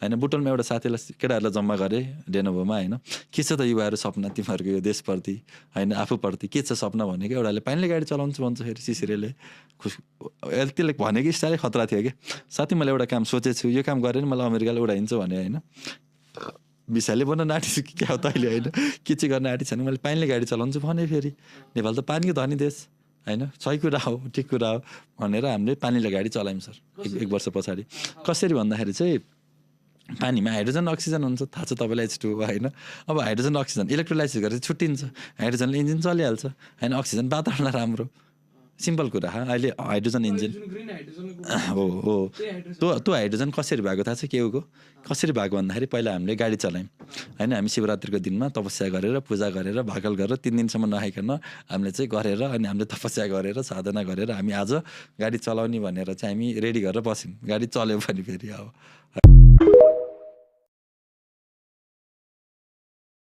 होइन। बुटोलमा एउटा साथीलाई केटाहरूलाई जम्मा गरेँ डेनोभोमा होइन, के छ त युवाहरू सपना तिमीहरूको यो देशप्रति होइन आफूप्रति के छ सपना भनेको, एउटाले पानीले गाडी चलाउँछु भन्छ फेरि सिसिरेले। त्यसले भनेको स्टाइलै खतरा थियो कि साथी मैले एउटा काम सोचेको छु, यो काम गरेर मलाई अमेरिकाले उडाइन्छ भने होइन। विशालले बन्न आँटिछु कि क्या हो तैँले होइन, के चाहिँ गर्न आँटी छैन, मैले पानीले गाडी चलाउँछु भने फेरि नेपाल त पानीको धनी देश होइन, सही कुरा हो ठिक कुरा हो भनेर हामीले पानीले गाडी चलायौँ सर एक वर्ष पछाडि। कसरी भन्दाखेरि चाहिँ पानीमा हाइड्रोजन अक्सिजन हुन्छ, थाहा छ तपाईँलाई H2O होइन। अब हाइड्रोजन अक्सिजन इलेक्ट्रोलाइसिस गरेर छुट्टिन्छ, हाइड्रोजनले इन्जिन चलिहाल्छ होइन, अक्सिजन वातावरणलाई राम्रो, सिम्पल कुरा हो। अहिले हाइड्रोजन इन्जिन हो हो त्यो हाइड्रोजन कसरी भएको थाहा छ केहुको, कसरी भएको भन्दाखेरि पहिला हामीले गाडी चलायौँ होइन, हामी शिवरात्रिको दिनमा तपस्या गरेर पूजा गरेर भाकल गरेर 3 दिनसम्म नखाइकन हामीले चाहिँ गरेर अनि हामीले तपस्या गरेर साधना गरेर हामी आज गाडी चलाउने भनेर चाहिँ हामी रेडी गरेर बस्यौँ, गाडी चल्यो भने फेरि अब